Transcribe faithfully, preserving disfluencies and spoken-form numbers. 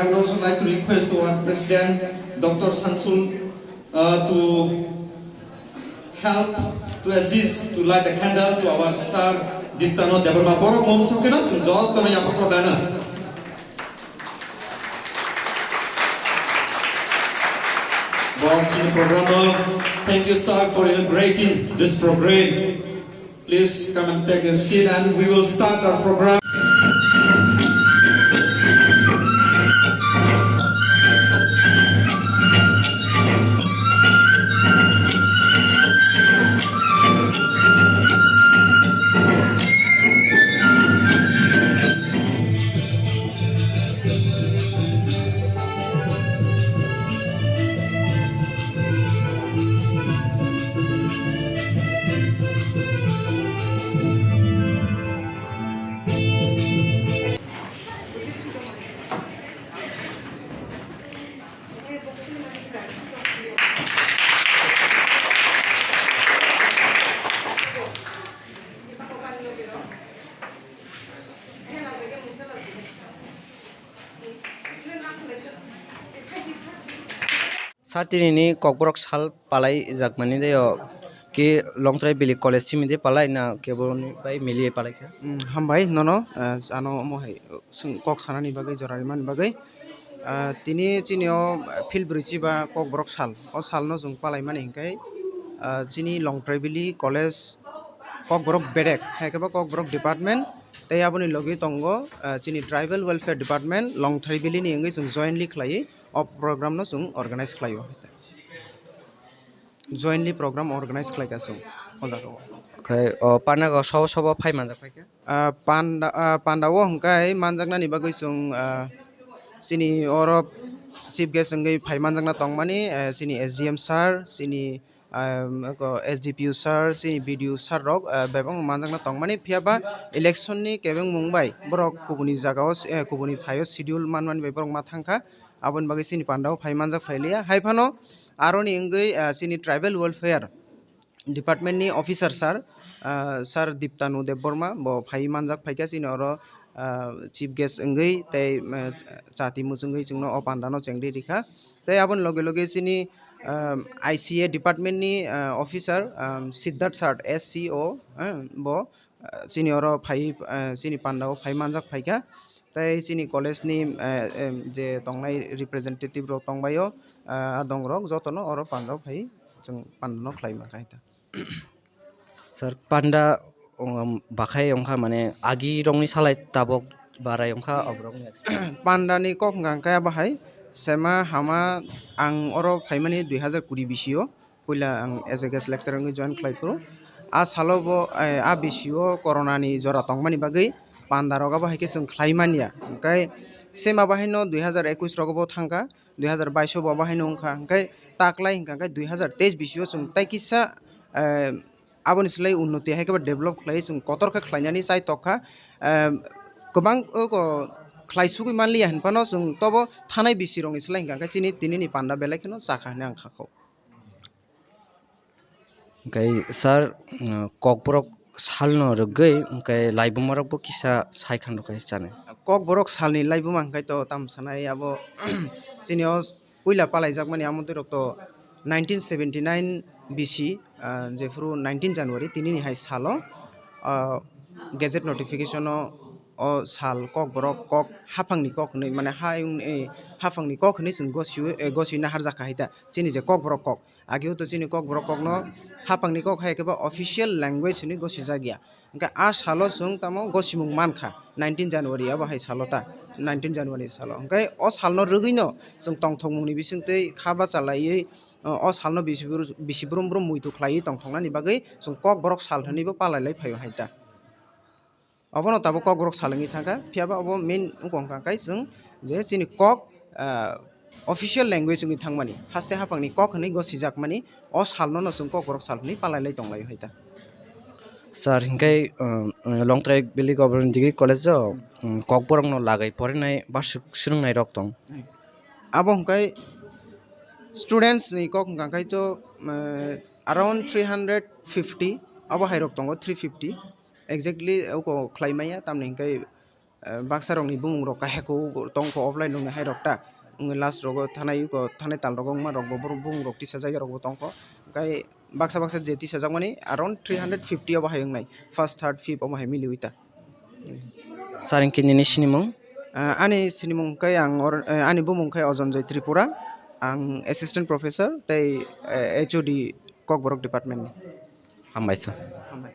I would also like to request to our President, Doctor Samsul, uh, to help to assist to light the candle to our Sir Diktano Debbarma. Borok mom sokeno sung jok tono yapakro dana. Borok chini program o. Thank you, sir, for inaugurating this program. Please come and take your seat and we will start our program. Sir, tinini Kokborok sal palai jakmani tei o ki Longtrai Valley College simi tei palai na kebo ni bai mili palai kha? Mm, hambai nono, eh, ano omo hai, uh, swng kok sanani bagwi, jora rimani bagwi. Ah, tini chini o, ah, phil brwichi ba Kokborok sal, o salno chwng palaimani hinkhe, ah, chini Longtrai Valley College Kokborok bedek, hai khe bo Kokborok department tei aboni logi tongo, ah, chini Tribal Welfare Department Longtrai Valley ni wngwi chwng jointly khlaiwi o program no chwng organize khlaio. Jointly program organize khlai kha chwng o jaga o. Khai o panda go sobo sobo phai manjak phai kha? Ah, panda, ah, panda o hwnkhe manjaknani bagwi chwng, ah, chini oro chief guest wngwi phai manjakna tongmani, eh, chini S D M sir, chini, ah, eko S D P O sir, chini B D O sir rok, ah, bebak manjakna tongmani, phiya ba election ni kebengmung bai borok kubuni jaga o, eh, kubuni thai o schedule manmani bai borok ma thang kha, aboni bagwi chini panda o phai manjak phai liya. Hai phano aroni wngwi, ah, chini tribal welfare department ni officer sir, ah, Sir Diptanu Debbarma bo phai manjak phaikha chini oro, ah, chief guest wngwi tei, ah, chati muchungwi chwngno o panda no chengri rikha. Tei aboni loge loge chini, ah, I C A department ni, ah, officer, ah, Siddharth sir S C O, ah, bo, ah, chini oro phai, ah, chini panda o phai manjak phaikha. Tei chini college ni, eh, em, je tongnai representative rok tongbaio, ah, adong rok jotono oro panda o phai chwng panda no khlai mankha hai ta. Sir, panda, um, bakhai wngkha, mane, agi rokni salai tabok barai wngkha, aborokni experience. Panda ni kok hwnkha hwnkhe abo hai, sema hama ang oro phaimani dui hazar kuri bisio, puila ang as a guest lecturer wngwi join khlai phuru. A salo bo, eh, a bisio corona ni jora tongmani bagwi panda rok abo hai khe chwng khlai manya. Hwnkhe sema bahaino dui hazar ekwis rogo bo thangkha. Dui hazar bais o bo abo haino wngkha, hwnkhe taklai hwnkha khe dui hazar teis bisio chwng tai kisa, eh, aboni slai unnoti hai khe ba develop khlai chwng kotor khe khlainani chai tokha, eh, kwbang o ko khlai sugui manliya hinphano chwng tobo thanai bisirokni slai hwnkha khe chini tinini panda belai kheno chakha hinwi ang kha kho. Hwnkhe sir, uh, Kokborok salno rwgwi, hwnkhe laibumarokbo kisa sai khan rwkha chanwi. Kokborok salni laibuma hwnkhe to tamo sanai abo chini o puila palaijakmani amo twi rok to nineteen seventy nine B C, ah, jephuru nineteen January tinini hai salo, ah, gazette notification o, o sal Kokborok kok haphangni kok hinwi mane hayung, eh, haphangni kok hinwi chwng gosio, eh, gosina harjakha hai ta chini je Kokborok kok. Ageo to chini Kokborok kokno haphangni kok hai khe ba official language hinwi gosijakya. Hwnkhe a salo chwng tamo gosimung mankha, nineteen January abo hai salo ta, nineteen January salo. Hwnkhe o salno rwgwino chwng tongthokmungni bisingtwi kha bacha laiwi, o, o salno bisi brum, bisi brum brum muitu khlaiwi tongthoknani bagwi chwng Kokborok sal hinwibo palai lai phaio hai ta. Obono tabuk Kokborok sal wngwi thangkha, phiya ba obo main wngkha hwnkha khe chwng je chini kok, ah, official language wngwi thangmani, haste haphangni kok hinwi gosijakmani, o salno no chwng Kokborok sal hinwi palai lai tong laio hai ta. Sir, hinkhe, um, Longtrai Valley Government Degree College o, um, Kokborokno lagwi porinai ba swk-, swrwngnairok tong? Abo hwnkhe students ni kok hwnkha khe to, um, around three hundred fifty, abo hai rok tongo, three fifty. Exactly oko khlai maya, tamni hwnkhe eh, baksa rokni bumung rok kahya kho tongkho offline rokni hai rok ta. Wngwi last rogo thanai yuko thanai tal rogo wngma rokbo borok bumung rok tisajak rokbo tongkho. Hwnkhe baksa baksa je tisajakmani around three hundred fifty obo hai wngnai, first, third, fifth omo hai miliwi ta. Sir, hwnkhe nini sinimung? Ah, ani sinimung khe ang or-, eh, ani bumung khe Ojon Joy Tripura, ang assistant professor tei, eh, H O D Kokborok department ni. Hambai sir. Hambai.